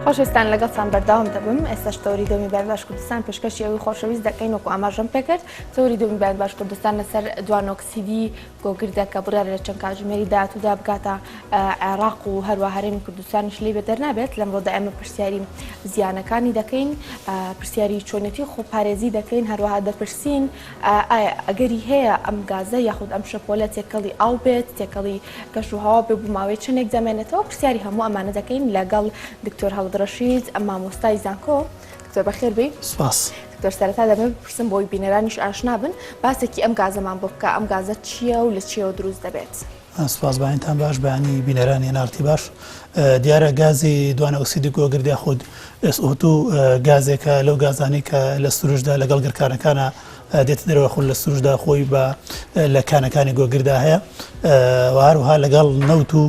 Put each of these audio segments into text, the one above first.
خۆشەویستان لەگەڵتان بەردەوام دەبم ئێستاش تەوەری دۆمی بەیان باش کوردستان پێشکەشی ئەوی خۆشەویست دەکەین وەکو ئاماژەم پێکرد تەوەری دۆمی بەیان باش کوردستان لەسەر دوانۆکسیدی گۆگردە کە بڕیارە لە چەند کاتژمێری داهاتوودا بگاتە عێراق و هەروە هەرێمی کوردستانیش لێی بەدەر نابێت. لەمڕۆدا ئێمە پرسیاری زیانەکانی دەکەین، پرسیاری چۆنێتی خۆپارێزی دەکەین، هەروەها دەپرسین ئایا ئەگەری هەیە ئەم گازە یاخود ئەم شەپۆلە تێکەڵی ئاو بێت، تێکەڵی کەش و هەوا بێ بۆ ماوەی چەندێک دەمێنێتەوە؟ پرسیاری هەموو ئەمانە دەکەین لەگەڵ دکتۆر هەڵد ڕەشید مامۆستای زانکۆ. دکتۆر بەخێر بێی. سپاس. دکتۆر سەرەتا دەمەوێت بپرسم بۆی بینەرانیش ئاشنا بن باسێکی ئەم گازەمان بۆ بکە ئەم گازە چییە و لە چیەوە دروست دەبێت؟ سپاس بەیانتان باش بەیانی بینەرانی NRT باش دیارە گازی دوانە ئۆکسیدی گۆگرد یاخود SO2 گازێکە لەو گازانەی کە لە سروشدا لەگەڵ گرکانەکانە دێتە دەرەوە خود لە سروشدا خۆی بە لە کانەکانی گۆگردا هەیە و هەروها لەگەڵ نەوت و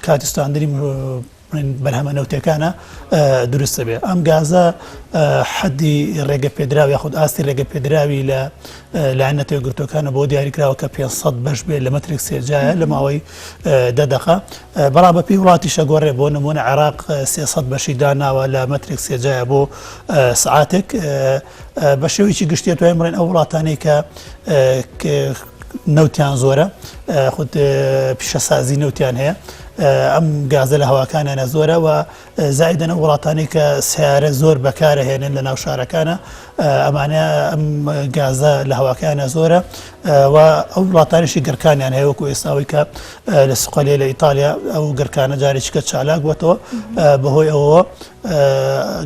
کاتی سوتاندنی بەرهەمە نەوتیەکانە دروست دەبێت. ئەم گازە حەدی ڕێگە پێدراو یاخود ئاستی ڕێگە پێدراوی لە لایەن نەتەوە یەکگرتووەکانە بۆ دیاریکراوە کە 500 بەش بێت لە مەترێک سێجایە لە ماوەی دە دەقە بەڵام بەپێی وڵاتیشە گۆڕێ بۆ نمونە عێراق 300 بەشی داناوە لە مەترێک سێجایە بۆ سعاتێک بە شێوەیەکی گشتیە توانین بڵێن ئەو وڵاتانەی کە نەوتیان زۆرە خود پیشەسازی نەوتیان هەیە ئەم گازە لە هەواکانیانە زۆرە و زایدەن ئەو وڵاتانەی کە سیارە زۆر بەکارەهێنن لە ناو شارەکانە ئەمانە ئەم گازە لە هەواکانە زۆرە و ئەو وڵاتانیشی گڕکانیان هەیە وەکو ئێستاوی کە لە سوقەلێ لە ئیتالیا ئەو گڕکانە جارێکیکە چالاک بووەتەوە بەهۆی ئەوەوە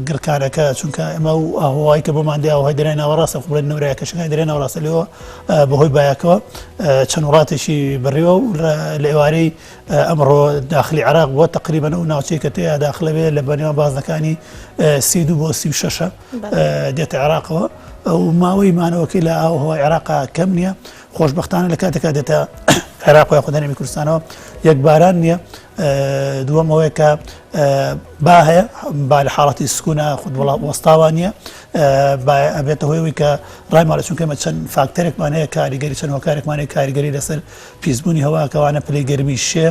گڕکانەکە چونکە ئەمە و ئاهوای کە بۆمان دێ ئاوهای دەریای ناوەڕاستە خۆ بڵێن نەورایە کەشەکانی دەریای ناوەڕاستە لێەوە بەهۆی بایەکەوە چەند وڵاتێکی بڕیوە و لە ئێوارەی ئەمڕۆ داخلی عراق بووە تقریبا ئەو ناوچەی کە تێیا داخلە بێ لە بەنێوان بازنەکانی 32 بۆ 36 دێتە عێراقەوە ئەو ماوەی مانەوەکەی لە ئاوهەوای عێراقا کەم نییە خۆشبەختانە لە کاتێکا دێتە عێراق و یاخود هەرێمی کوردستانەوە یەک باران نییە دووەم ئەوەیە کە با هەیە با لە حاڵەتی سکوونە خود وڵات وەستاوە نییە ئەبێتە هۆی کە ڕایماڵە چونکە ئێمە چەند فاکتەرێکمان هەیە کاریگەری چەند هۆکارێکمان هەیە کاریگەری لەسەر پیسبوونی هەوا کەوانە پلەی گەرمی شێ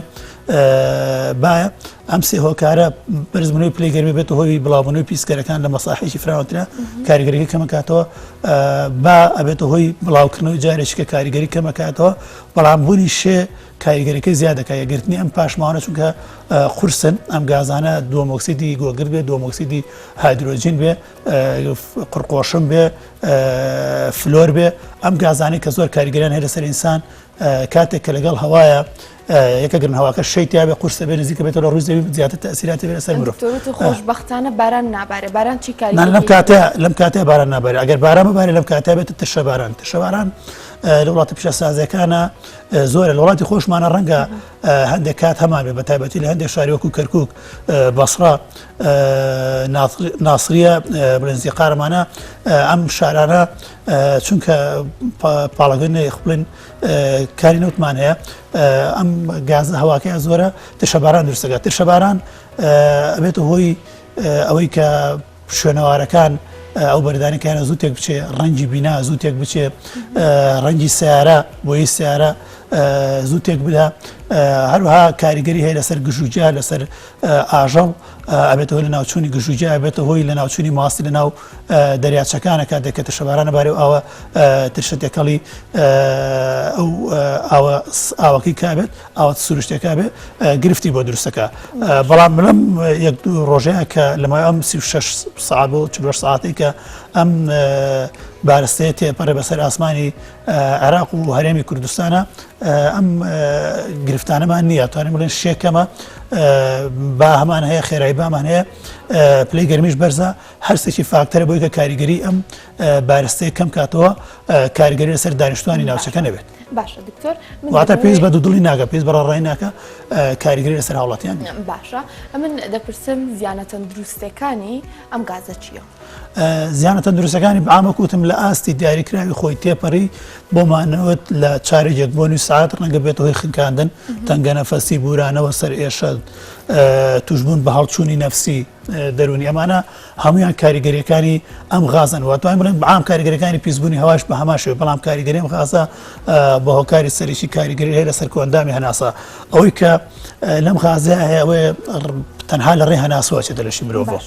باە ئەم سێ هۆکارە بەرزبوونەوەی پلەی گەرمی بێتە هۆی بڵاوبوونەوەی پیسکەرەکان لە مەساحێکی فراوانترە کاریگەریەکەی کەمەکاتەوە با ئەبێتە هۆی بڵاوکردنەوەی جارێکی کە کاریگەری کەمەکاتەوە بەڵام بوونی شێ کاریگەریەکەی زیاد دەکات یەکگرتنی ئەم پاشماوانە چونکە قورسن ئەم گازانە دووەمۆکسیدی گۆگرد بێ دووەمۆکسیدی هایدرۆجین بێ قڕقۆشم بێ فلۆر بێ ئەم گازانەی کە زۆر کاریگەریان هەیە لەسەر ئینسان کاتێک کە لەگەڵ هەوایە یەکەگرن هەواکە شەی تیاێ قورسە بێ نزیکە بێتەوە لە ڕووی زەوی زیاتر تەسیراتی بێ لەسەر مرۆڤ خۆشببختانە باران نابارێ باران چی کاری لەم کاتە لەم کاتە باران نابارێ ئەگەر باران ببارێ لەم کاتە بێتە ترشە باران ترشە باران لە وڵاتە پیشەسازیەکانە زۆرە لە وڵاتی خۆشمانە ڕەنگە هەندێک کات هەمان بێ بە تایبەتی لە هەندێک شاری وەکو کەرکک بەسڕە ناسریە بڵێن زیقارمانە ئەم شارانە چونکە پاڵەگەن بڵێن کاری نەوتمان هەیە ئەم گاز هەواکەی زۆرە ترشەباران دروستەکە ترشەباران ئەبێتە هۆی ئەوەی کە شوێنەوارەکان ئەو بەردانی کارە زوو تێک بچێ ڕەنگی بینا زوو تێک بچێ ڕەنگی سیارە بۆی سیارە زوو تێک بدا هەروها کاریگەری هەیە لەسەر گژوجیا لەسەر ئاژەڵ ئەبێتە هۆی لەناوچوونی گژوگیا ئەبێتە هۆی لەناوچوونی ماسی لەناو دەریاچەکانە کاتێک کە ترشەبارانە بارێ و ئاوە ترشە تێکەڵی ئەو ئاوە ئاوەکەی کابێت ئاوە سروشتەکە بێ گرفتی بۆ دروستەکە بەڵام لەم یەک دوو ڕۆژەیە کە لە ماوەی ئەم 36 ساعت بۆ 48 ساعتەی کە ئەم بارستەیە تێپەڕێ بەسەر ئاسمانی عێراق و هەرێمی کوردستانە ئەم گرفتانەمان نییە توانین بڵێن شێکەمە با هەمان هەیە خێرای بامان هەیە پلەی گەرمیش بەرزە هەرسێکی فاکتەرە بۆی کە کاریگەری ئەم بارستەیە کەم کاتەوە کاریگەری لەسەر دانیشتوانی ناوچەکە نەبێت باشە دکتۆر واتە پێویست بە دوودڵی ناکە پێویست بە ڕاڕای ناکە کاریگەری لەسەر هاوڵاتیان باشە ئەمن دەپرسم زیانە تەندروستەکانی ئەم گازە چییە؟ زیانە تەندروستەکانی بەعام وەک وتم لە ئاستی دیاریکراوی خۆی تێپەڕی بۆ مانەوەت لە چارەگێک بۆ نیو سەعات ڕەنگە بێتە هۆی خنکاندن، تەنگەنەفەسی، بورانەوە، سەرئێشە، توشبوون بە هەڵچوونی نەفسی، دەروونی ئەمانە هەمویان کاریگەریەکانی ئەم غازن واتوانین بڵێن بەعام کاریگەریەکانی پیسبوونی هەواش بە هەمان شێوە بەڵام کاریگەری ئەم غازە بە هۆکاری سەرەکی کاریگەری هەیە لەسەر کۆئەندامی هەناسە ئەوەی کە لەم غازەیە هەیە ئەوەیە. تەنها لە ڕێ هەناسەوە چێتە لەشی مرۆڤەوە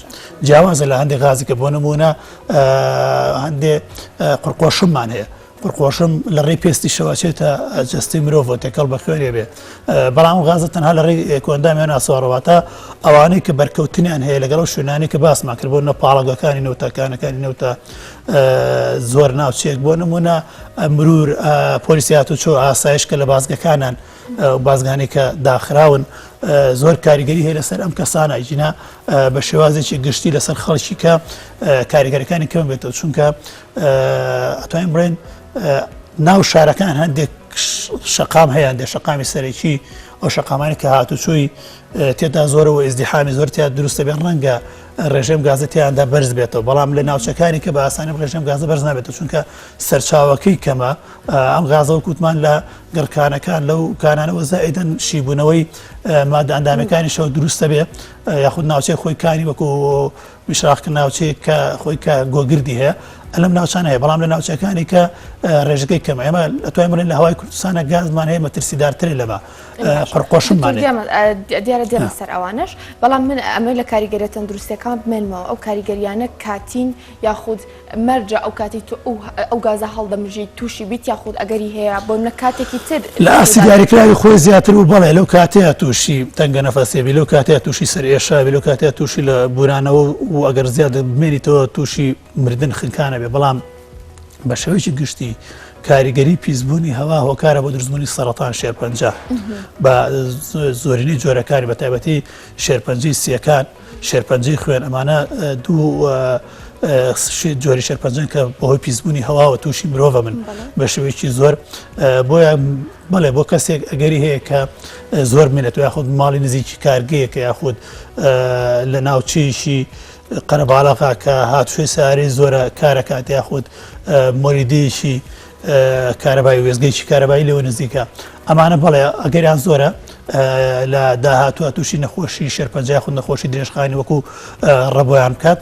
جیاوازە لە هەندێک غازی کە بۆ نمونە هەندێ قڕقۆشممان هەیە قڕقۆشم لە ڕێی پێستیشەوە چێتە جەستەی مرۆڤەوە تێکەڵ بە خوێنێ بێ بەڵام غازە تەنها لە ڕێی کۆئەندامی هەناسەوە ئەوانەی کە بەرکەوتنیان هەیە لەگەڵ ئەو شوێنانەی کە باسمان کرد بۆ نە پاڵەگەکانی نەوتەکانەکانی نەوتە زۆر ناوچەیەک بۆ نمونە مرور پۆلیسی هاتوچۆ ئاسایش کە لە بازگەکانان بازگانی کە داخراون زۆر کاریگەری هەیە لەسەر ئەم کەسانە جینا بە شێوازێکی گشتی لەسەر خەڵکی کە کاریگەرەکانی کەم بێتەوە چونکە ئەتوانین بڵێن ناو شارەکان هەندێک شەقام هەیە هەندێک شەقامی سەرەکی ئەو شەقامانی کە هاتوچۆی تێدا زۆرەوە ئیزدیحامی زۆر تیا دروستە بێن ڕەنگە ڕێژەم گازە تیاندا بەرز بێتەوە بەڵام لە ناوچەکانی کە بە ئاسانی ڕێژەم گازە بەرز نابێتەوە چونکە سەرچاوەکەی کەمە ئەم غازە وەکوتمان لە گڕکانەکان لەو کانانەوە زائیدەن شیبوونەوەی مادە ئەندامەکانی شەو دروستە بێ یاخود ناوچەی خۆی کانی وەکو میشراق کە ناوچەیەک کە خۆی کە گۆگردی هەیە لەم ناوچانە هەیە بەڵام لە ناوچەکانی کە ڕێژەکەی کەمە ئێمە ئەتوانین بڵێین لە هەوای کوردستانە گازمان هەیە مەترسیدارترە لەمە قڕقۆشممان هەیە. دیارە دێمە سەر ئەوانەش بەڵام من ئەمە لە کاریگەریە تەندروستیەکان بمێنمەوە ئەو کاریگەریانە کاتین یاخود مەرجە ئەو کاتەی تۆ ئەو گازە هەڵدەمژیت تووشی بیت یاخود ئەگەری هەیە بۆ منە کاتێکی تر لە ئاستی دیاریکراوی خۆی زیاتر و بەڵێ لەو کاتەیە تووشی تەنگە نەفەسێ بی لەو کاتەیە تووشی سەرئێشە بی لەو کاتەیە تووشی لە بورانەوە و ئەگەر زیاد بمێنیتەوە تووشی مردن خنکانە بێ بەڵام بە شێوەیەکی گشتی کاریگەری پیسبوونی هەوا هۆکارە بۆ دروستبوونی سەرەتان شێرپەنجە بە زۆرینەی جۆرەکانی بە تایبەتی شێرپەنجەی سیەکان شێرپەنجەی خوێن ئەمانە دوو جۆری شێرپەنجەن کە بەهۆی پیسبوونی هەواوە تووشی مرۆڤە من بە شێوەیەکی زۆر بۆیە بەڵێ بۆ کەسێک ئەگەری هەیە کە زۆر بمێنێت یاخود ماڵی نزیکی کارگەیەکە یاخود لە ناوچەیەکی قەرەباڵغا کە هاتوچۆی سارەی زۆرە کارەکات یاخود مۆلیدەیەکی کارەبای وێزگەیەکی کارەبایی لەوە نزیکە ئەمانە بەڵێ ئەگەریان زۆرە لە داهاتوە تووشی نەخۆشی شێرپەنجە یاخود نەخۆشی درێژخانی وەکو ڕەبۆیان بکات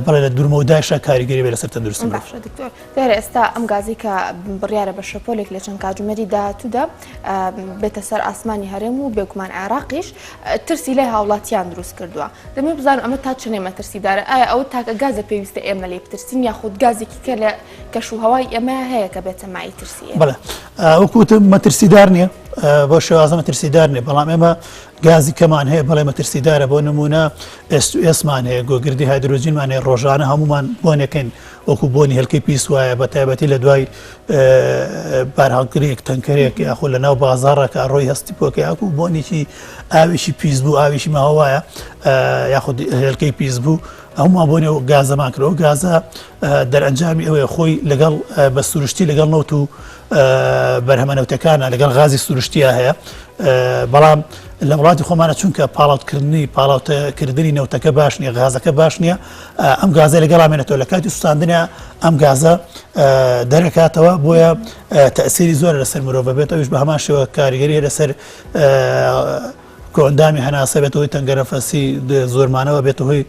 بەڵێ لە دوورمەودایشە کاریگەری بێ لەسەر تەندروستی مرۆڤ. باشە دکتۆر دیارە ئێستا ئەم گازی کە بڕیارە بە شەپۆلێک لە چەند کاتژمێری داهاتوودا بێتە سەر ئاسمانی هەرێم و بێگومان عێراقیش ترسی لای هاوڵاتیان دروست کردووە دەمێ بزانم ئەمە تا چەندێ مەترسیدارە ئایا ئەوە تاکە گازە پێویستە ئێمە لێی بترسین یاخود گازێکی کە لە کەش و هەوای ئێمە هەیە کە بێتە مای ترسی ئێمە؟ بەڵێ وەکو وتم مەترسیدار نییە بۆ شێوازە مەترسیدار نییە بەڵام ئێمە گازی کەمان هەیە بەڵێ مەترسیدارە بۆ نمونە ئێس و ئێسمان هەیە گۆگردی هایدرۆجینمان هەیە ڕۆژانە هەمومان بۆنەکەین وەکو بۆنی هێلکەی پیس وایە بە تایبەتی لە دوای بارهەڵگرێک تەنکەرێک یاخۆ لە ناو بازاڕەکە ڕۆی هەستی پۆکە یاکو بۆنێکی ئاوێکی پیس بوو ئاوێکی ماوە وایە یاخود هێلکەی پیس بوو هەموومان بۆ نێو گازەمان کرد ئەو گازە دەرئەنجامی ئەوەیە خۆی لەگەڵ بە سروشتی لەگەڵ نەوت و بەرهەمە نەوتەکانە لەگەڵ غازی سروشتیە هەیە بەڵام لە وڵاتی خۆمانە چونکە پاڵاوتکردنی پاڵاوتکردنی نەوتەکە باش نییە غازەکە باش نییە ئەم گازە لەگەڵ ئامێنێتەوە لە کاتی سوستاندنە ئەم گازە دەرەکاتەوە بۆیە تەسیری زۆر لەسەر مرۆڤ بێت ئەوش بە هەمان شێوە کاریگەری لەسەر کۆئەندامی هەناسە بێتە هۆی تەنگەنەفەسی زۆرمانەوە بێتە هۆی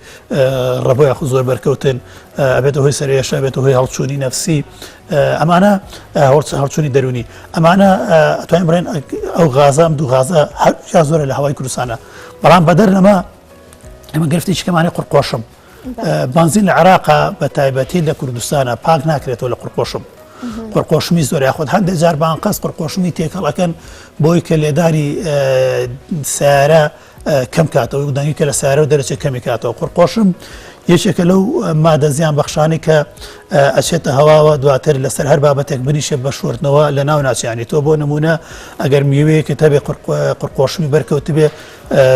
ڕەبۆ یاخود زۆر بەرکەوتن ئەبێتە هۆی سەرێشە بێتە هۆی هەڵچوونی نەفسی ئەمانە هەڵچوونی دەرونی ئەمانە ئەتوانین بڵێن ئەو غازە ئەم دوو غازە هەر زۆرە لە هەوای کوردستانە بەڵام بەدەر لەمە ئەمە گرفتێکی کەمانی قڕقۆشم بانزین لە عێراقا بە تایبەتی لە کوردستانە پاک ناکرێتەوە لە قڕقۆشم قڕقۆشمی زۆر یاخود هەندێک جار بانقەس قڕقۆشمی تێکەڵەکەن بۆی کە لێدانی سیارە کەم کاتەوە و دەنگی کە لە سیارە و دەرەچێت کەمی کاتەوە قڕقۆشم یەکێکە لەو مادە زیان بەخشانی کە ئەچێتە هەواوە دواتر لەسەر هەر بابەتێک بنیشێ بە شۆردنەوە لە ناو ناچیانی تۆ بۆ نمونە ئەگەر میوەیەکە تەبێ قڕقۆشمی بەرکەوتبێ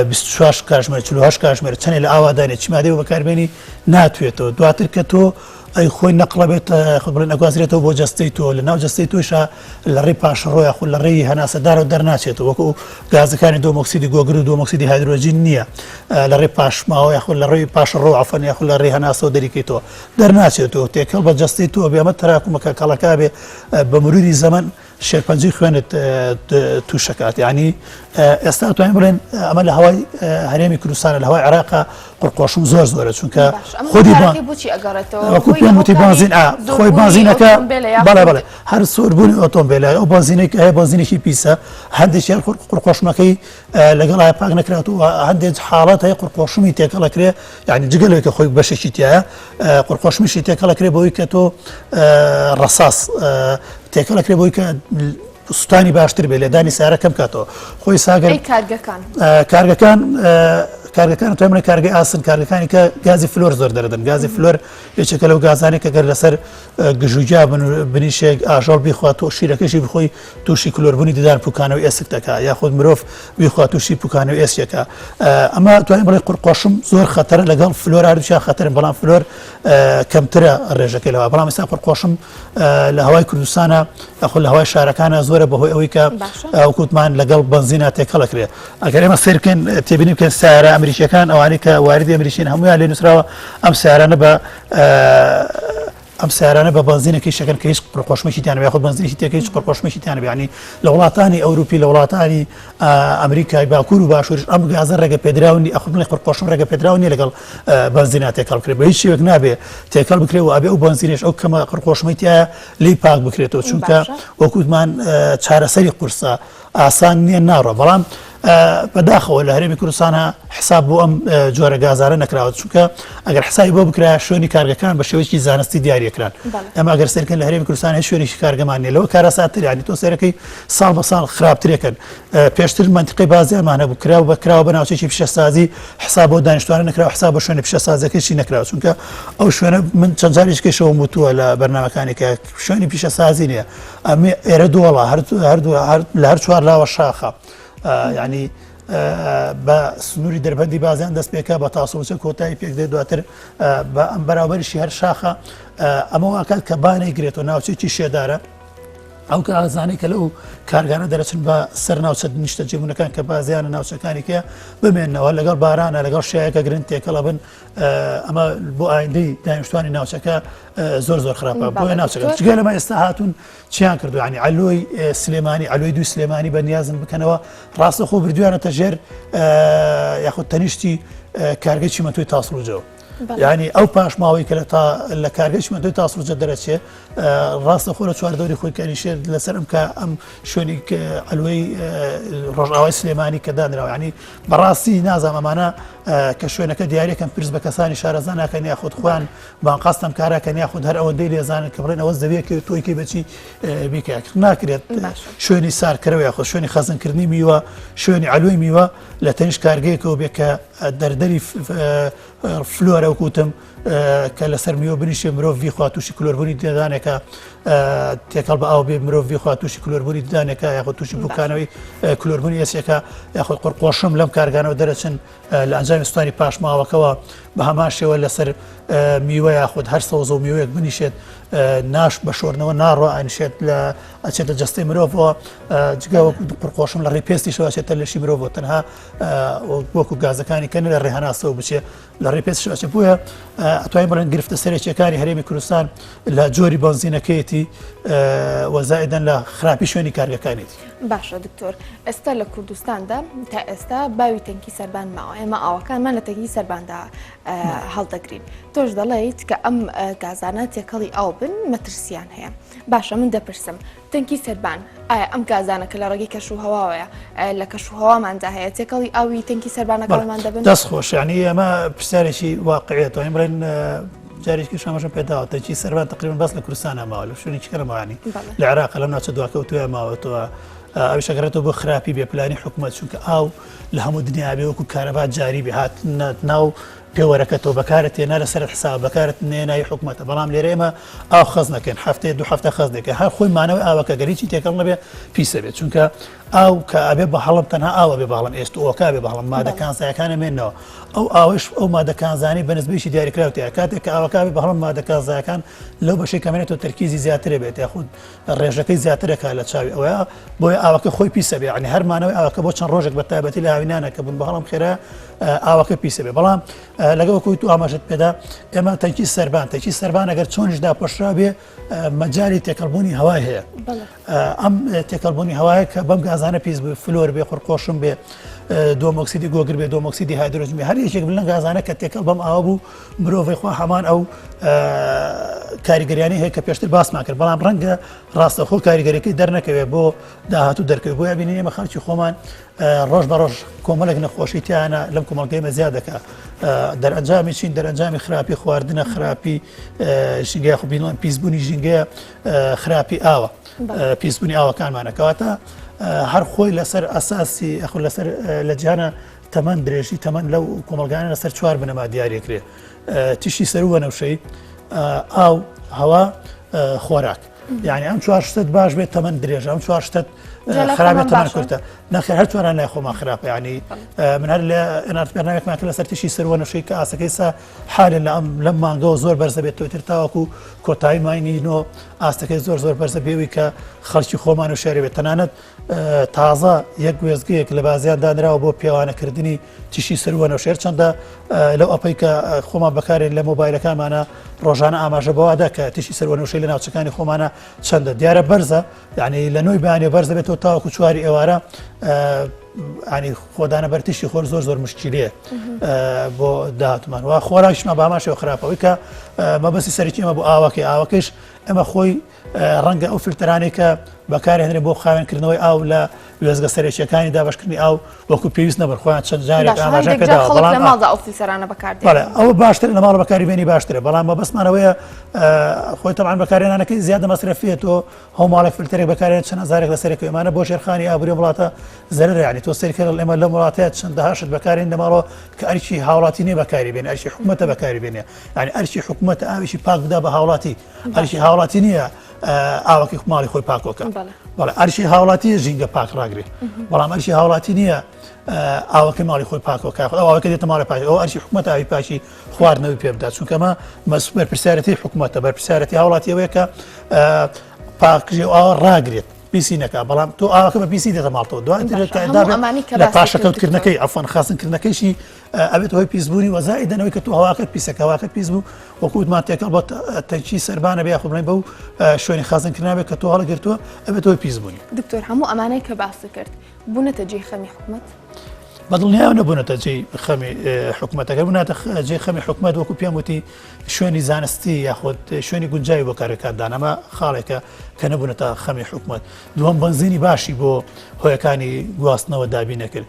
24 کاژمێر 48 کاژمێر چەندێ لە ئاوادانێ چی مادەی بەکاربێنی ناتوێتەوە دواتر کە تۆ ئەی خۆی نەقڵە بێت خۆ بڵێن ئەگوازرێتەوە بۆ جەستەی تۆ لە ناو جەستەی تۆشا لە ڕێی پاشەڕۆ یاخود لە ڕێی هەناسەدارەوە دەرناچێتەوە وەکو گازەکانی دۆمۆکسیدی گۆگر و دۆمۆکسیدی هایدرۆجین نییە لە ڕێی پاشماوە یاخود لە ڕێی پاشەڕۆ عەفەن یاخود لە ڕێی هەناسەوە دەریکەیتەوە دەرناچێتەوە تێکەڵ بە جەستەی تۆ بێ ئەمە تەراکومەکە کەڵەکە بێ بە مروری زەمەن. شێرپەنجەی خوێنت تووشەکات ینی ئێستا توانین بڵێن ئەمە لە هەوای هەرێمی کوردستانە لە هەوای عێراقا قڕقۆشم زۆر زۆرە چونکە خودی وەکو پێم وتی بانزین خۆی بانزینەکە بەڵێ بەڵێ هەر سووربوونی ئۆتۆمبیلە ئەو بانزینێک هەیە بانزینێکی پیسە هەندێکیان قڕقۆشمەکەی لەگەڵ پاک نەکرات و هەندێک حاڵەت هەیە قڕقۆشمی تێکەڵەکرێ یعنی جگە لەوەی کە خۆی بەشێکی تایە قڕقۆشمیشی تێکەڵەکرێ بۆی کە تۆ ڕەساس تێکەڵەکرێ بۆی کە سوتانی باشتر بێ لێدانی سارە کەم کاتەوە خۆی ساگەر کارگەکان کارگەکان کارگەکان تو منە کارگەی ئاسن کارگەکانی کە گازی فلۆر زۆر دەردن گازی فلۆر یەکێکە لەو گازانێک کە گەر لەسەر گژوگیا بنیشێک ئاژەڵ بیخوات و شیرەکەشی بخۆی تووشی کلۆربوونی ددان پوکانەوەی ئێسک دەکا یاخود مرۆڤ بیخوا تووشی پوکانەوەی ئێسکێکە ئەمە توانین بڵێ قورقۆشم زۆر خەتەرە لەگەڵ فلۆر هەردووکیان خەتەرن بەڵام فلۆر کەمترە ڕێژەکەی لەوە بەڵام ئێستا قورقۆشم لە هەوای کوردستانە یاخود لە هەوای شارەکانە زۆرە بەهۆی ئەوەی کە وەکوتمان لەگەڵ بەنزینا تێکەڵەکرێ ئەگەر ئێمە سەیر بکەین تێبینی بکەین سیارە ئەمریکیەکان ئەوانەی کە واردی ئەمریکین هەمویان لێ نووسراوە ئەم سیارانە بە ئەم سیارانە بە بەنزینێکی شەکەن کە هیچ قڕقۆشمێکی تیان یاخود بەنزینێکی تێکە هیچ قڕقۆشمێکی تیان بیانی لە وڵاتانی ئەوروپی لە وڵاتانی ئەمریکای باکوور و باشوورش ئەم گازە ڕێگە پێدراونی ئەخبڵی قڕقۆشم ڕێگە پێدراو نیە لەگەڵ بەنزینا تێکەڵ بکرێت بە هیچ شێوەیەک نابێ تێکەڵ بکرێت و ئەبێ ئەو بەنزینێش ئەو کەمە قڕقۆشمەی تایە لی پاک بکرێتەوە چونکە وەکوتمان چارەسەری قورسە ئاسان نییە ناڕۆ بەڵام بەداخەوە لە هەرێمی کوردستانە حساب بۆ ئەم جۆرە گازارە نەکراوە چونکە ئەگەر حسابی بۆ بکرا شوێنی کارگەکان بە شێوەیەکی زانستی دیاریەکران ئەمە ئەگەر سەرکەن لە هەرێمی کوردستان هیچ شوێنێکی کارگەمان نیە لەوە کارەساتر ینی تۆ سەرەکەی ساڵ بە ساڵ خراپترێکن پێشتر مەنتیقەی بازیانمان هەبوو کراو بە کراوە بە ناوچێکی پیشەسازی حساب بۆ دانیشتوانە نەکراوە حساب بۆ شوێنە پیشەسازەکەشی نەکراوە چونکە ئەو شوێنە من چەند جارێکیش کەشەوەم وتووە لە بەرنامەکانی کە شوێنی پیشەسازی نییە ئەمێ ئێرە دۆڵە هەر هەر لە هەر چوار لاوە شاخە ینی بە سنووری دەربەندی بازیان دەست پێکە بە تاسڵچە کۆتایی پێک دێت دواتر بە ئەم بەراوبەریشی هەر شاخە ئەمە واکات کە بانەی گرێتەوە ناوچێکی شێدارە ئەو گازانەی کە لەو کارگانە دەرەچن بە سەر ناوچە نیشتەجێبوونەکان کە بازیانە ناوچەکانی کە بمێنەوە لەگەڵ بارانە لەگەڵ شایەکە گرن تێکەڵە بن ئەمە بۆ ئایندەی دانیشتوانی ناوچەکە زۆر زۆر خراپە بۆ ناوچەکە جگە لەمە ئێستا هاتوون چیان کردو ینی عەلۆی سلێمانی عەلۆی دوو سلێمانی بە نیازن بکەنەوە ڕاستە خۆ بردویانەتە ژێر یاخود تەنیشتی کارگەی چیمەنتۆی تاسڵوجەوە یعنی ئەو پاشماوەی کە لە تا لە کارگەی چیمەنتۆی تاسڵوجە دەرەچێ ڕاستە خۆ لە چواردەوری خۆی کەریشێت لەسەر ئەم کە ئەم شوێنی عەلوەی ڕۆژئاوای سلێمانی کە دانراوە ینی بەڕاستی نازانم ئەمانە کە شوێنەکە دیارەکەم پرس بە کەسانی شارەزا ناکەن یاخود خۆیان بانقاستەم کاراکەن یاخود هەر ئەوەندەی لێزانن کە بڵێن ئەوە زەویەکە تۆیکەی بەچی بیکە ناکرێت شوێنی سارکەرەوە یاخود شوێنی خەزنکردنی میوە شوێنی عەلوەی میوە لە تەنیشت کارگەیەکەوە بێ کە دەردەری فلۆرە وەکوتم کە لەسەر میوە بنیشێ مرۆڤ بیخوا تووشی کلۆربوونی ددانێکە تێکەڵ بە ئاو بێ مرۆڤ بیخوا تووشی کلۆربوونی ددانێکە یاخود تووشی بکانەوەی کلۆربوونی ئێسێکە یاخود قڕقۆشم لەم کارگانەوە دەرەچن لە ئەنجامی سوتانی پاشماوەکەوە بە هەمان شێوە لەسەر میوە یاخود هەر سەوزە و میوەیەک بنیشێت ناش بە شۆردنەوە ناڕۆ ئەنیشێت لە ئەچێتە جەستەی مرۆڤەوە جگە وەکو قڕقۆشم لە ڕێی پێستیشەوە ئەچێتە لەشی مرۆڤەوە تەنها وەکو گازەکانی کە لە ڕێ هەناسەوە بچێ لە ڕێی پێستیشەوە ئەچێت بۆیە ئەتوانین بڵێن گرفتە سەرەکیەکانی هەرێمی کوردستان لە جۆری بەنزینەکەیەتی وەزائیدەن لە خراپی شوێنی کارگەکانێتی. باشە دکتۆر ئێستا لە کوردستاندا تا ئێستا باوی تەنکی سەربان ماوە ئێمە ئاوەکانمان لە تەنکی سەرباندا هەڵدەگرین تۆش دەڵێیت کە ئەم گازانە تێکەڵی ئاو بن مەترسیان هەیە باشە من دەپرسم تەنکی سەربان ئایا ئەم گازانە کە لە ڕێگەی کەش و هەواوەیە لە کەش و هەواماندا هەیە تێکەڵی ئاوی تەنکی سەربانەکانمان دەبن؟ دەست خۆش یعنی ئەمە پرسیارێکی واقعیە توانین بڵێن جارێکی شامەشم پێداوە تەنکی سەربان تقریبا بەس لە کوردستانە ماوە لە شوێنێکی کەرەمەوانی لە عێراق لەم ناوچە دواکەوتووە ماوەتەوە ئەویش ئەگەڕێتەوە بۆ خراپی بێپلانی حکوومەت چونکە ئاو لە هەموو دنیا بێ وەکو کارەبا جاری بێ هات ناو پێوەرەکەتەوە بەکارت تێنا لەسەرت حساب بەکارت نێنای حکومەتە بەڵام لێرە ئێمە ئاو خەز نەکەین هەفتەیە دوو هەفتە خەز دەکەین هەر خۆی مانەوەی ئاوەکە گەر هیچی تێکەڵ نەبێ پیسە بێت چونکە ئاو کە ئەبێ بە هەڵم تەنها ئاوە بێ بەڵام ئێست ئۆکا بێ بەڵام مادە کانزایەکان ئەمێنەوە. ئەو ئاوەش ئەو مادە کانزانی بە نسبەیەکی دیاریکراو تیا کاتێک کە ئاوەکە بێ بەهەڵم مادە کانزایەکان لەو بەشەی کەمێنێتەوە تەرکیزی زیاترە بێت یاخود ڕێژەکەی زیاترەکە لە چاوی ئەوەیە بۆیە ئاوەکە خۆی پیسە بێ یعنی هەرمانەوەی ئاوەکە بۆ چەند ڕۆژێک بە تایبەتی لە هاوینانە کە بوون بەهەڵم خێرا ئاوەکە پیسە بێ بەڵام لەگەڵ وەکوی تو ئاماژەت پێدا ئێمە تەنکی سەربان تەنکی سەربان ئەگەر چۆنیش داپۆشرا بێ مەجای تێکەڵبوونی هەوای هەیە ئەم تێکەڵبوونی هەوایە کە بەم گازانە پیس بوو فلۆر بێ قڕقۆشم بێ دووەم ئۆکسیدی گۆگر بێ دووەم ئۆکسیدی هایدرۆجن بێ هەر یەکێک لەم گازانە کە تێکەڵ بەم ئاوە بوو مرۆڤی خوا هەمان ئەو کاریگەریانی هەیە کە پێشتر باسمان کرد بەڵام ڕەنگە ڕاستەخۆ کاریگەریەکەی دەرنەکەوێت بۆ داهاتوو دەرکەوێت بۆیە بینین ئێمە خەڵکی خۆمان ڕۆژ بە ڕۆژ کۆمەڵێک نەخۆشی تیانە لەم کۆمەڵگەی مە زیاد دەکا دەرئەنجامی چین دەرئەنجامی خراپی خواردنە خراپی ژینگەیە خو بینڵم پیسبوونی ژینگەیە خراپی ئاوە پیسبوونی ئاوەکانمانە کەواتە هەر خۆی لەسەر ئەساسی ئەخ لەسەر لە جیهانە تەمەن درێژی تەمەن لەو کۆمەلگانە لەسەر چوار بنەما دیارێکرێ تیشی سەرووە نەوشەی ئاو هەوا خۆراک یعنی ئەم چوار شتت باش بێت تەمەن درێژە ئەم چوار شتت خراپێت تەمەن کورتە نەخێر هەر چواران لای خۆمان خراپە ینی من هەر لە ئەنارت بەرنامێکمان کرد لەسەر تیشی سەروە نەوشەی کە ئاستەکەی سا حالە لە ئەم لەم مانگەوە زۆر بەرزە بێت تۆتر تاوەکو کۆتایی ماینی نۆ ئاستەکەی زۆر زۆر بەرزە بێوی کە خەڵکی خۆمان و شارێ بێت تەنانەت تازە یەک وێزگەیەک لە بازیان دانراوە بۆ پێوانەکردنی تیشی سەروە نەوشێر چەندە لەو ئەپەی کە خۆمان بەکارێن لە مۆبایلەکانمانە ڕۆژانە ئاماژە بەوادا کە تیشی سەروە نەوشەی لە ناوچەکانی خۆمانە چەندە دیارە بەرزە یعنی لە نۆی بەیانێ بەرزە بێتەوە تاوەکو چواری ئێوارە ینی خۆدانە بەرتیشی خۆر زۆر زۆر مشکلەیە بۆ داهاتمان و خۆراکیشمان باماشەوە خراپەوەی کە مەبەستی سەرەکی ئەمە بۆ ئاوەکەی ئاوەکەش ئەمە خۆی ڕەنگە ئەو فلتەرانەی کە بەکارهێنرێن بۆ خاوێنکردنەوەی ئاو لە وێستگە سەرەکییەکانی دابەشکردنی ئاو وەکو پێویست نەبن خۆیان چەند جارێک باشە ئاماژەیان هەندێک جار پێداوە خەڵک بەڵام لە ئا ماڵدا ئەو فلتەرانە بەکاردێنن. بەڵێ ئەوە باشترە لە ماڵ بەکاری بێنی باشترە بەڵام مەبەستمان ئەوەیە خۆی تەبعەن بەکارهێنانەکەی زیادە مەسرەفیە تۆ هەو ماڵێک فلتەرێک بەکارێن چەند هەزارێک لەسەرێک ئەمانە بۆ ژێرخانی ئابووری وڵاتە زەرەرە یعنی تۆ سەیرکە ئێمە لەم وڵاتەیە چەندەها شت بەکارێن لە ماڵەوە کە ئەرکی هاوڵاتی نییە بەکاری بێنێ ئەرکی حکومەتە بەکاری بێنێ یعنی ئەرکی حکومەتە ئاوێکی پاک بدا بە هاوڵاتی ئەرکی هاوڵاتی نییە ئاوەکەی ماڵی خۆی پاکۆکە بەڵێ ئەرشی هاوڵاتی ژینگە پاک ڕاگرێ بەڵام ئەرشی هاوڵاتی نییە ئاوەکەی ماڵی خۆی پاکۆکە ئەو ئاوەکە دێتە ماڵی پاک ئەو ئەرشی حکوومەت ئاوی پاکی خواردنەوەی پێ بدات چونکە ئەمە بەرپرسیارەتی حکوومەتە بەرپرسیارەتی هاوڵاتی ئەوەیە کە پاکژی ئاوە ڕاگرێت پیسی نەکا بەڵام تۆ ئاوەکە بە پیسی دێتە ماڵتەوە دواتر لە پاشەکەوتکردنەکەی ئەفەن خاستنکردنەکەیشی ئەبێت هۆی پیسبوونی وە زائیدەن ئەوەی کە تۆ هەواکەت پیسە کە هەواکەت پیس بوو وەکو وتمان تێکەڵ بە تەنکی سەربانە بێ یاخود بڵێین بەو شوێنی خەزنکردنە بێت کە تۆ هەڵگرتووە ئەبێت هۆی پیسبوونی. دکتۆر هەموو ئەمانەی کە باست کرد بوونەتە جێی خەمی حکومەت؟ بەدڵنیایەوە نەبوونەتە جێی خەمی حکومەت ئەگەر بووناتە جێی خەمی حکومەت وەکو پێم وتی شوێنی زانستی یاخود شوێنی گونجاوی بۆ کارەکان دان ئەمە خاڵێکە کە نەبوونەتە خەمی حکومەت دووەم بەنزینی باشی بۆ هۆیەکانی گواستنەوە دابین نەکرد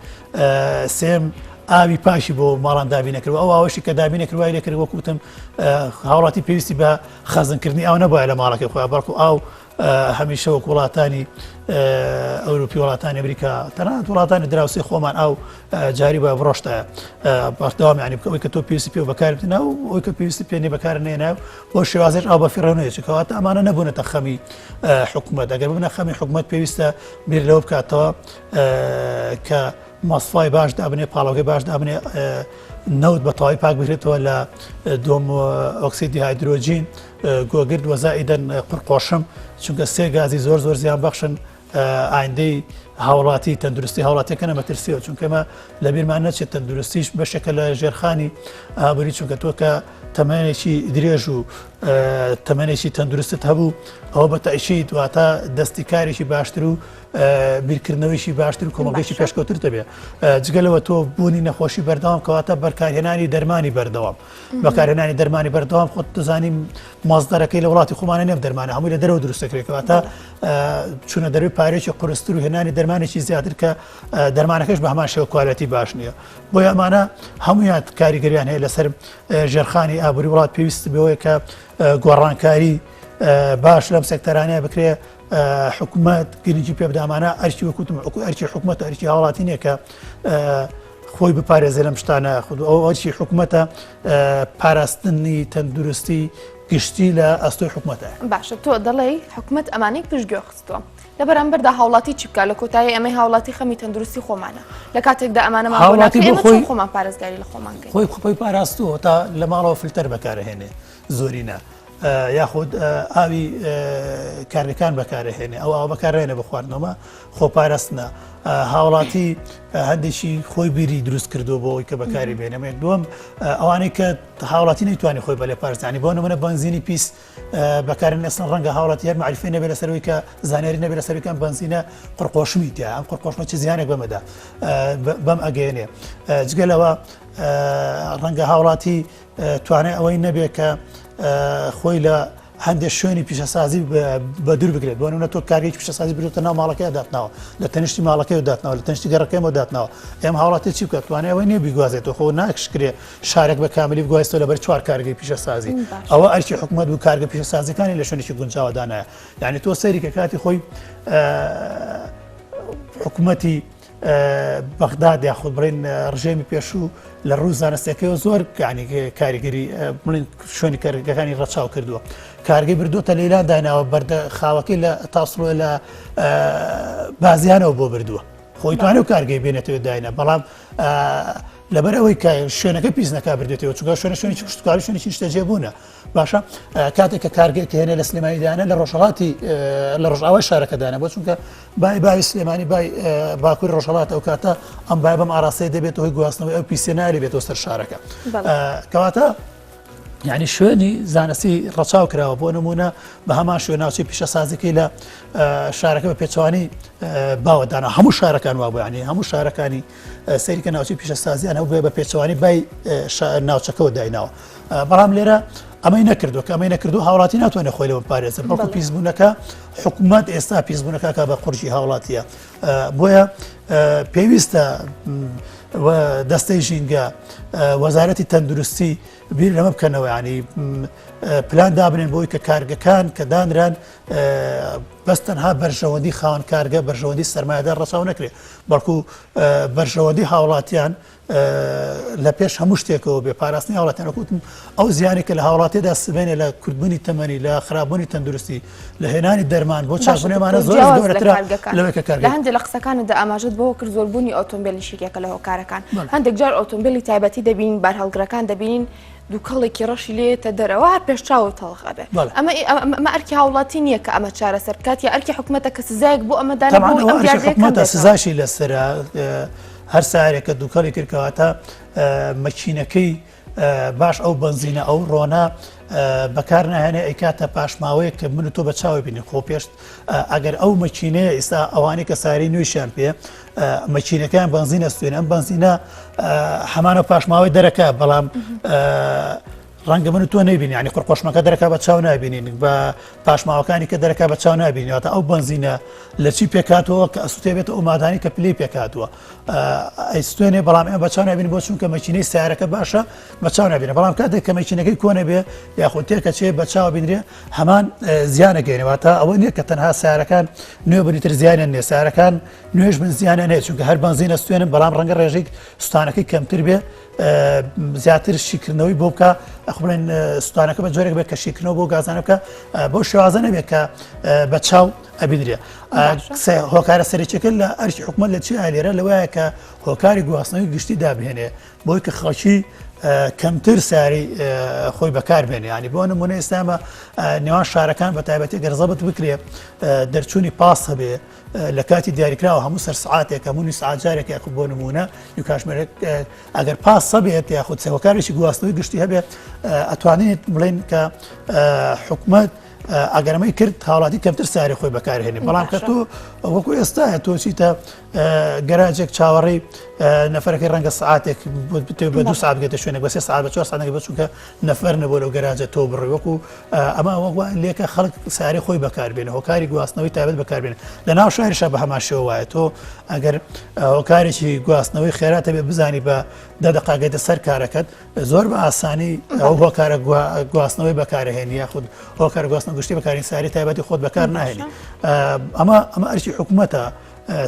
سێم ئاوی پاشی بۆ ماڵان دابین نەکرد ئەو ئاوەشی کە دابین نەکرد وای لێکرد وەکو وتم هاوڵاتی پێویستی بە خەزنکردنی ئاو نەبووە لە ماڵەکەی خۆیان بەڵکو ئاو هەمیشە وەک وڵاتانی ئەوروپی وڵاتانی ئەمریکا تەنانەت وڵاتانی دراوسێ خۆمان ئاو جاری بە بڕۆشتە بەردەوام ینی بکەوەی کە تۆ پێویستی پێ بەکار بتنا و ئەوی کە پێویستی پێ نیە بەکار نێنا بۆ شێوازێک ئاو بە فیڕۆ نەیەچێت کەواتە ئەمانە نەبوونەتە خەمی حکوومەت ئەگەر ببنە خەمی حکوومەت پێویستە بیر لەوە بکاتەوە کە مەسفای باش دابنێ پاڵەوەکەی باش دابنێ نەوت بە تەواوی پاک بکرێتەوە لە دووەم ئۆکسیدی هایدرۆجین گۆگرد وەزائیدەن قڕقۆشم چونکە سێ گازی زۆر زۆر زیان بەخشن ئایندەی هاوڵاتی تەندروستی هاوڵاتیەکە نەمەترسیەوە چونکە ئێمە لەبیرمان نەچێت تەندروستیش بەشێکە لە ژێرخانی ئابووری چونکە تۆ کە تەمەنێکی درێژ و تەمەنێکی تەندروستت هەبوو ئەوە بە تەئکید واتە دەستی کارێکی باشتر و بیرکردنەوەیکی باشتر و کۆمەڵگەیەکی پێشکەوتر دەبێت جگە لەوە تۆ بوونی نەخۆشی بەردەوام کەواتە بەرکارهێنانی دەرمانی بەردەوام بەکارهێنانی دەرمانی بەردەوام خۆت دەزانی مازدەرەکەی لە وڵاتی خۆمانە نێم دەرمانە هەمووی لە دەرەوە دروست دەکرێت کەواتە چوونە دەروی پارێکی قورستر و هێنانی دەرمانێکی زیاتر کە دەرمانەکەش بە هەمان شێوە quality باش نییە بۆیە ئەمانە هەمویان کاریگەریان هەیە لەسەر ژێرخانی ئابووری وڵات پێویست بەوەیە کە گۆڕانکاری باش لەم سێکتەرانەیە بکرێ حکومەت گرنگی پێ بدامانە ئەرکی وەکوتم ئەرکی حکومەت ئەرکی هاوڵاتی نییە کە خۆی بپارێزێ لەم شتانە خود ئەو ئەرکی حکومەتە پاراستنی تەندروستی گشتی لە ئەستۆی حکومەتە. باشە تۆ دەڵێی حکومەت ئەمانەی پشتگوێ خستووە. لە بەرامبەردا هاوڵاتی چی بکات؟ لە کۆتایی ئەمەی هاوڵاتی خەمی تەندروستی خۆمانە. لە کاتێکدا ئەمانەمان بۆ هاوڵاتی ناکرێ بۆ ئێمە خۆی چۆن خۆمان پارێزگاری لە خۆمان کەین؟ خۆی خۆی پاراستووە تا لە ماڵەوە فلتەر بەکارەهێنێ زۆرینە یاخود ئاوی کارگەکان بەکارەهێنێ ئەو ئاوە بەکارێنە بە خواردنەوە خۆپاراستنە هاوڵاتی هەندێکی خۆی بیری دروست کردو بۆ ئەوی کە بەکاری بێنێ دووەم ئەوانەی کە هاوڵاتی نەیتوانی خۆی بەلێ پارزانی بۆ نمونە بەنزینی پیس بەکارن ئێستا ڕەنگە هاوڵاتی هەر معرفەی نەبێت لەسەرەوەی کە زانیاری نەبێت لەسەرەوەی کە ئەم بەنزینە قڕقۆشمی تیا ئەم قڕقۆشمە چ زیانێک بەمەدا بەم ئەگەیەنێ جگە لەوە ڕەنگە هاوڵاتی توانای ئەوەی نەبێت کە خۆی لە هەندێک شوێنی پیشەسازی بە دوور بگرێت بۆ نمونە تۆ کارگەیەکی پیشەسازی بردوتە ناو ماڵەکەی داتناوە لە تەنیشتی ماڵەکەی داتناوە لە تەنیشتی گەڕەکەیەوە داتناوە ئێم هاوڵاتی چی بکات توانای ئەوەی نییە بیگوازێتەوە خۆ ناکشکرێ شارێک بە کاملی بگواستەوە لەبەر چوار کارگەی پیشەسازی ئەوە ئەرکی حکوومەت بوو کارگە پیشەسازیەکانی لە شوێنێکی گونجاوە دانایە یعنی تۆ سەیری کە کاتی خۆی حکوومەتی بەغداد یاخود بڵێن ڕژێمی پێشوو لە ڕوو زانستەکەەوە زۆر کانی کاریگەری بڵین شوێنی کارگەکانی ڕەچاو کردووە کارگەی بردووە لەیلان داناوە بەردە خاوەکەی لە تاسڵۆ لە بازیانەوە بۆ بردووە خۆی توانێ و کارگەی بێنێتەوە داینە بەڵام لەبەر ئەوەی کە شوێنەکە پیس نەکا بردێتەوە چونکە شوێنە شوێنێکی کشتتوکاڵی شوێنێکی نیشتەجێ بوونە باشە کاتێک کە کارگەیەک هێنێ لە سلێمانی دانە لە ڕۆژهڵاتی لە ڕۆژئاوای شارەکەدانە بۆ چونکە بای باوی سلێمانی بای باکووری ڕۆژهڵات ئەو کاتە ئەم بای بەم ئاراستەیە دەبێت هۆی گواستنەوەی ئەو پیسیە نالێ بێتەوە سەر شارەکە کەواتە یعنی شوێنی زانستی ڕەچاو کراوە بۆ نمونە بە هەمان شوێن ناوچەی پیشەسازیەکەی لە شارەکە بە پێچوانی باوەدانا هەموو شارەکان وابوویانی هەموو شارەکانی سەیری کە ناوچەی پیشەسازیان هەبوو بە پێچەوانی بای ناوچەکەەوە دایناوە بەڵام لێرە ئەمەی نەکردو کە ئەمەی نەکردو هاوڵاتی ناتوانێت خۆی لەوە پارێزە بەڵکو پیسبوونەکە حکوومەت ئێستا پیسبوونەکە کە بە قورجی هاوڵاتیە بۆیە پێویستە دەستەی ژینگە وەزارەتی تەندروستی بیر لەمە بکەنەوە ینی پلان دابنێن بۆی کە کارگەکان کە دانران بەس تەنها بەرژەوەندی خاوەن کارگە بەرژەوەندی سەرمایەدار ڕەچاو نەکرێت بەڵکو بەرژەوەندی هاوڵاتیان لە پێش هەموو شتێکەوە بێ پاراستنی هاوڵاتیان وەکوتم ئەو زیانێک کە لە هاوڵاتیدا سبێنێ لە کورتبوونی تەمەنی لە خراپبوونی تەندروستی لە هێنانی دەرمان بۆ چاکبوونەوەمانە زۆر گەورەترە لەوەی کە کارگە لە هەندێک لە قسەکانتدا ئاماژەت بەوە کرد زۆربوونی ئۆتۆمبێلیش یەکێکە لە هۆکارەکان هەندێک جار ئۆتۆمبێلی تایبەتی دەبینین بارهەڵگرەکان دەبینین دووکەڵێکی ڕەشی لێتە دەرەوە هەر پێش چاوت تەڵخ ئەبێ ئەمە ئەمە ئەرکی هاوڵاتی نییە کە ئەمە چارەسەر بکات یا ئەرکی حکومەتە کە سزایەک بۆ ئەمە دانێت بۆ ئەم دیاردەیە کەم حکومەتە سزاشی لەسەرە هەر سارێکە دووکەڵی کرد کەواتە مەکینەکەی باش ئەو بنزینە ئەو ڕۆنە بەکار ناهێنێ ئەیکاتە پاشماوەیەک کە من و تۆ بە چاوی بینی خۆ پێشت ئەگەر ئەو مەکینەیە ئێستا ئەوانەی کە ساری نوێشیان پێ مەکینەکەیان بەنزینە سوێن ئەم بەنزینە هەمانە پاشماوەی دەرەکە بەڵام ڕەنگە من و تۆ نەیبینی ینی قڕقۆشمەکە دەرەکە بە چاو نبینین بە پاشماوەکانی کە دەرەکە بە چاو نبینیواتە ئەو بەنزینە لە چی پێکاتەوە کە ئەسووتێ بێت ئەو مادانی کە پلی پێکاتوە ئەیستێنێ بەڵام ئێمە بە چاو نبین بۆ چونکە مەکینەی سیارەکە باشە بە چاو نبینە بەڵام کاتێک کە مەکینەکەی کۆنە بێ یاخود تێکەچێ بە چاو بینرێ هەمان زیانە گەێنێواتە ئەوە نییە کە تەنها سیارەکان نوێ بنیتر زیانیان نیە سیارەکان نوێژ بن زیانیان هەیە چونکە هەر بەنزین ئەستوێنن بەڵام ڕەنگە ڕێژەی سوتانەکەی کەمتر بێ زیاتر شیکردنەوەی بۆ بکە ئەخ بڵێن سوتانەکە بە جۆرێک بێت کە شیکردنەوە بۆ گازانە بکە بۆ شێوازە نەبێت کە بە چاو ئەبینرێ هۆکارە سەرەکیەکە لە ئەرکی حکومت لە چی لێرە لەوەیە کە هۆکاری گواستنەوەی گشتی دابهێنێ بۆی کە خەڵکی کەمتر ساری خۆی بەکاربێنێ ینی بۆ نمونە ئێستامە نێوان شارەکان بە تایبەتی گەرزەبت بکرێ دەرچوونی پاس هەبێ لە کاتی دیاریکراوە هەموو سەر سعاتێک هەموو نیو سعات جارێک یاخود بۆ نمونە نیو کاتژمێرێک ئەگەر پاس هەبێت یاخود هۆکارێکی گواستنەوەی گشتی هەبێت ئەتوانێت بڵێن کە حکومت ئەگەر ئەمەی کرد هاوڵاتی کەمتر ساری خۆی بەکارهێنێ بەڵام کە تۆ وەکو ئێستا تۆ چیتە گەراجێک چاوەڕێی نەفەرەکەی ڕەنگە سعاتێک بە دو ساعت بگێتە شوێنێک بە سێ ساعت بە چوار ساعت بە چونکە نەفەر نەبوو لەو گەراجە تۆ بڕی وەکو ئەمە وەک لێکە خەڵک ساری خۆی بەکاربێنە هۆکاری گواستنەوەی تایبەت بەکاربێنە لە ناو شاریشە بە هەمان شێوە وایە تۆ ئەگەر هۆکارێکی گواستنەوەی خێراتە بێ بزانی بە دە دەقاگەیتە سەر کارەکەت زۆر بە ئاسانی ئەو هۆکارە گواستنەوەی بەکارهێنی یاخود هۆکار گواستنە گشتی بەکارین ساری تایبەتی خۆت بەکار ناهێنی ئەمە ئەمە ئەرکی حکوومەتە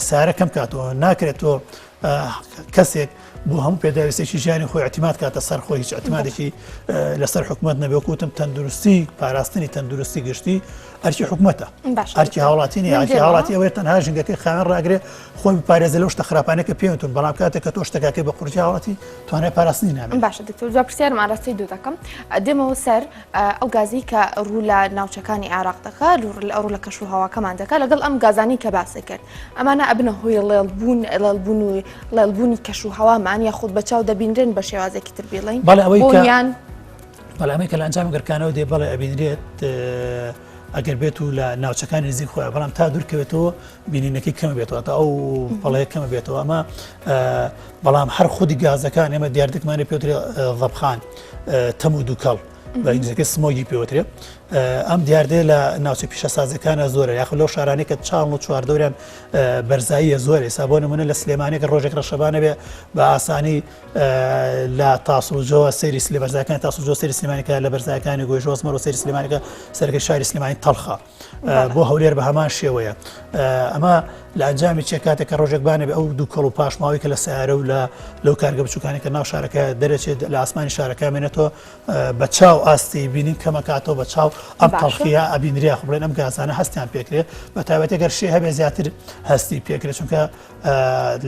سارە کەم کاتەوە ناکرێت تۆ کەسێک بۆ هەموو پێداویستێکی ژیانی خۆی اعتماد کاتە سەر خۆی هیچ اعتمادێکی لەسەر حکومت نەبێ وەکوتم تەندروستی پاراستنی تەندروستی گشتی ئەرکی حکومەتە ئەرکی هاوڵاتی نیە ئەرکی هاوڵاتی ئەوەیە تەنها ژینگەکەی خاوێن ڕاگرێ خۆی بپارێزە لەو شتە خراپانەی کە پێوتون بەڵام کاتێک کە تۆ شتەکەکەی بە قورجی هاوڵاتی توانای پاراستنی نامێنێت. باشە دکتۆر دوا پرسیارم ئاراستەی دوو دەکەم دێمەوە سەر ئەو گازی کە ڕوو لە ناوچەکانی عێراق دەکا ڕوو لە کەش و هەواکەمان دەکا لەگەڵ ئەم گازانی کە باسی کرد ئەمانە ئەبنە هۆی ڵێڵبوون ڵێڵبوون و ڵێڵبوونی کەش و هەوامان یاخود بە چاو دەبینرێن بە شێوازێکی تر بیڵێین بەڵێ ئەوەی کە بەڵێ ئەمەی کە لە ئەنجامی گڕکانەوە دێ بەڵێ ئەبینرێت ئەگەر بێت و لە ناوچەکانی نزیک خۆیان بەڵام تا دوورکەوێتەوە بینینەکەی کەم بێتەوە تا ئەو پەڵەیە کەمە بێتەوە ئەمە بەڵام هەر خودی گازەکان ئێمە دیاردەکمانی پێوترێ ضەبخان تەم و دووکەڵ بە ئینگلیزیەکەی smog ی پێوترێ ئەم دیاردەیە لە ناوچە پیشەسازەکانە زۆرە یاخود لەو شارانەی کە چاڵ و چواردەوریان بەرزاییە زۆر ئێستا بۆ نمونە لە سلێمانێکە ڕۆژێک ڕەشەبانە بێ بە ئاسانی لە تاسڵجەوە سەیری سلێ بەرزاکانی تاسڵجۆ سەیری سلێمانەکە لە بەرزاکانی گۆیژۆز مەرۆ سەیری سلێمانەکە سەرەکەی شاری سلێمانی تەڵخە بۆ هەولێر بە هەمان شێوەیە ئەمە لە ئەنجامی چێ کاتێک کە ڕۆژێک بانێ ئەو دووکەڵ و پاشماوەی کە لە سیارە و لە لەو کارگە بچووکانی کە ناو شارەکە دەرەچێت لە ئاسمانی شارەکە مێنێتەوە بە چاو ئاستی بینین کەمەکاتەوە بە چاو ئەم تەڵخیە ئەبینریا خو بڵێن ئەم گازانە هەستیان پێکرێت بە تایبەتی گەر شێ هەبێ زیاتر هەستی پێکرێت چونکە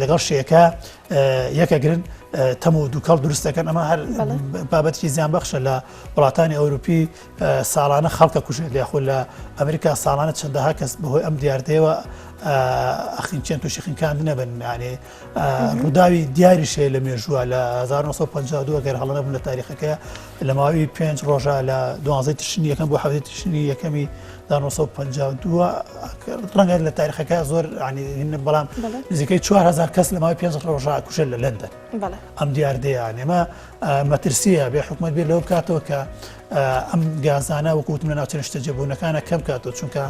لەگەڵ شێکە یەکەگرن تەم و دووکەڵ دروست دەکەن ئەمە هەر بابەتێکی زیان بەخشە لە وڵاتانی ئەوروپی ساڵانە خەڵکە کوژێت یاخود لە ئەمریکا ساڵانە چەندەها کەس بەهۆی ئەم دیاردەیەوە ئەخینچێن تووشی خنکاندنە بن یانێ ڕووداوی دیاریش هەیە لە مێژووە لە 1952 گەر هەڵە نەبووم لە تاریخەکە لە ماوەی پێنج ڕۆژە لە دوانزەی تشرینی یەکەم بۆ حەوتی تشرینی یەکەمی 1952 ڕەنگە لە تاریخەکە زۆر ینی بەڵام نزیکەی 4000 کەس لە ماوەی پێنج ڕۆژە کوژێت لە لەندەن ئەم دیاردەیە ئێمە مەترسیە بێ حکومت بێت لەوە بکاتەوە کە ئەم گازانە وەکوتم لە ناوچە نیشتەجێبوونەکانە کەم کاتەوە چونکە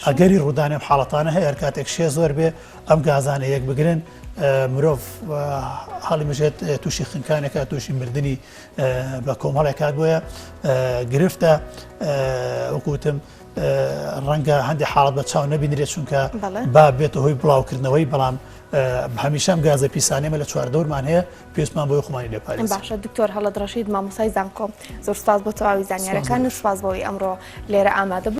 ئەگەری ڕوودانی ئەم حاڵەتانە هەیە هەر کاتێک شێ زۆر بێ ئەم گازانە یەک بگرن مرۆڤ هەڵی مژێت تووشی خنکانێکە تووشی مردنی بە کۆمەڵێک کات بۆیە گرفتە وەکوتم ڕەنگە هەندێک حاڵەت بە چاو نەبینرێت چونکە با بێتە هۆی بڵاوکردنەوەی بەڵام هەمیشە ئەم گازە پیسانێمە لە چواردەورمان هەیە پێستمان بۆی خۆمانی لێ پارێزین. باشە دکتۆر هەڵەت ڕەشید مامۆستای زانکۆ زۆر سوپاس بۆ تەواوی زانیارەکان و سوپاس بۆی ئەمڕۆ لێرە ئامادە بووی.